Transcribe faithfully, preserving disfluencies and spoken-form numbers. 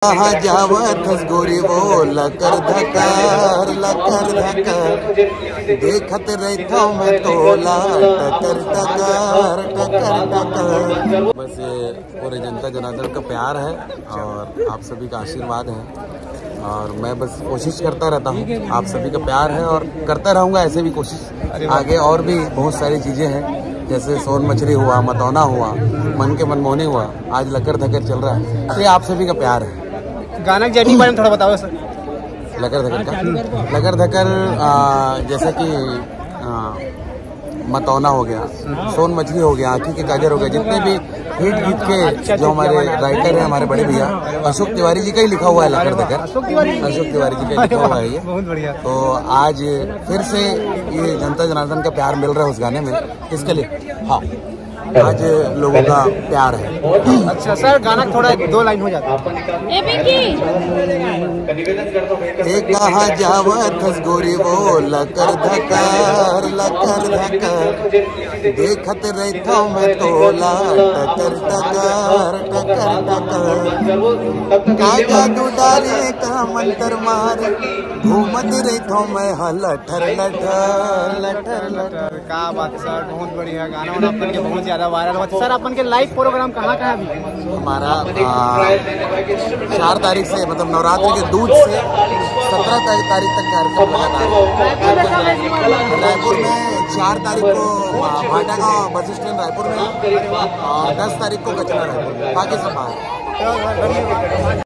कहाँ जावत हस गोरी वो लकर धकर, लकर धकर, देखत रहता मैं तोला टकर टकर, टकर टकर। बस ये पूरे जनता जनार्दन का प्यार है और आप सभी का आशीर्वाद है और मैं बस कोशिश करता रहता हूँ। आप सभी का प्यार है और करता रहूँगा ऐसे भी कोशिश। आगे और भी बहुत सारी चीज़ें हैं, जैसे सोन मछली हुआ, मतौना हुआ, मन के मनमोहनी हुआ, आज लकर धकर चल रहा है। तो ये आप सभी का प्यार है। गाना के जर्नी के बारे में थोड़ा बताओ सर। लकर धकर का लकर धकर आ, जैसे कि आ, मतौना हो गया, सोन मछली हो गया, आँखी के काजर हो गया, जितने भी हिट गीत के जो हमारे राइटर हैं, हमारे बड़े भैया अशोक तिवारी जी का ही लिखा हुआ है लकर धकर। अशोक तिवारी जी का ही लिखा हुआ है ये। बहुत बढ़िया। तो आज फिर से ये जनता जनार्दन का प्यार मिल रहा है उस गाने में। इसके लिए हाँ, आज लोगों का प्यार है। अच्छा सर, गाना थोड़ा एक दो लाइन हो जाता। ए पिंकी। ए कहाँ जावत हस गोरी वो लकर धकर, लकर धकर, देखत रहता मैं तोला टकर टकर, टकर टकर। का जादू डाले का मंत्र मार, घूमत रहता मैं हा लठर लठर, लठर लठर। क्या बात है सर, बहुत बढ़िया गाना वाना अपन के बहुत ज्यादा वायरल हुआ। सर, अपन के लाइव प्रोग्राम कहाँ कहाँ भी? हमारा आ, चार तारीख से, मतलब नवरात्र के दूज से सत्रह तारीख, तारीख तक कार्यक्रम लगातार है। रायपुर में चार तारीख को आ, भाटागांव बस स्टैंड रायपुर में है और दस तारीख को कचरा रायपुर में, बाकी सब बाहर।